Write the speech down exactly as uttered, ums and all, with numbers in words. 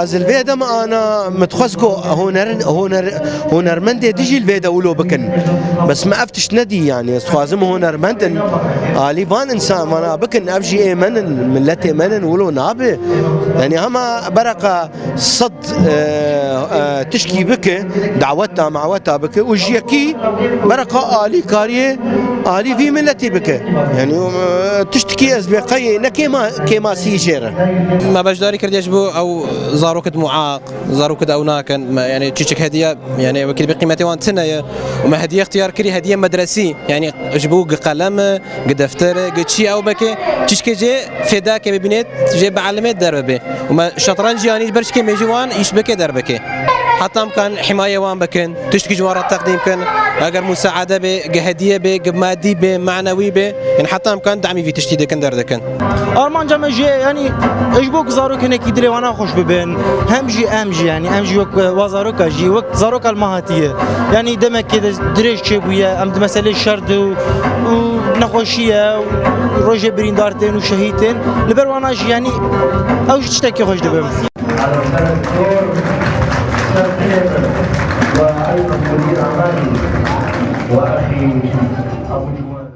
Ez li vê dema ana min dixwest ku huner, huner, hunermendê dijî li vê de wilo bikin. Bes me ev tişt nedî, yanî ez dixwazim hunermend in, alî van însan vana bikin, ev jî ê me in, miletê me in, wilo nabe. Yanî hema bereqa sed, e, e, tişkî bike, daweta, maweta bike û ji yekî bereqa alî kariyê alî vî miletî bike. Yanî, e, tiştikî ez bê qey ne kêma-, kêmasî jê re. Me beşdarî kiriye ji bo ew zarokêt muaq, zarokêt ew nakin. Me, yanî çiçik hediye, yanî wekî bi qîmetê wan tune ye. Û me hediye ixtiyar kirî, hediye medresî. Yanî ji bo gi qelem e, gi defter e, gi çi ew bike, çişkê jê fêdake bibînêt, jê bielimêt derbibe. Û me şetrenc yanî ji ber çikê mêjî wan îş bike derbike. Heta em kan himaye wan bikin, tiştkî ji wan re teqdîm kin. Eger musaade be, gi hediye be, gi madî be, manewî be, yanî heta em kan demî vî tiştî dikin derdikin. Armanca me jê, yanî, ji bo ku zarok hinekî dilê wana xweş bibin, hem jî em jî, yanî, em jî wek, e, wa zaroka jî, wek zaroka li me hatiye. Yanî, demekê de dirêj çêbûye, em di meselê şer de û, û nexweşî ye, û rojê birîndar tên û şehîd tên. Li ber wana jî, yanî, ew ji tiştekî xweş dibim. وأيضًا مدير أعمالي وأخي أبو جوان.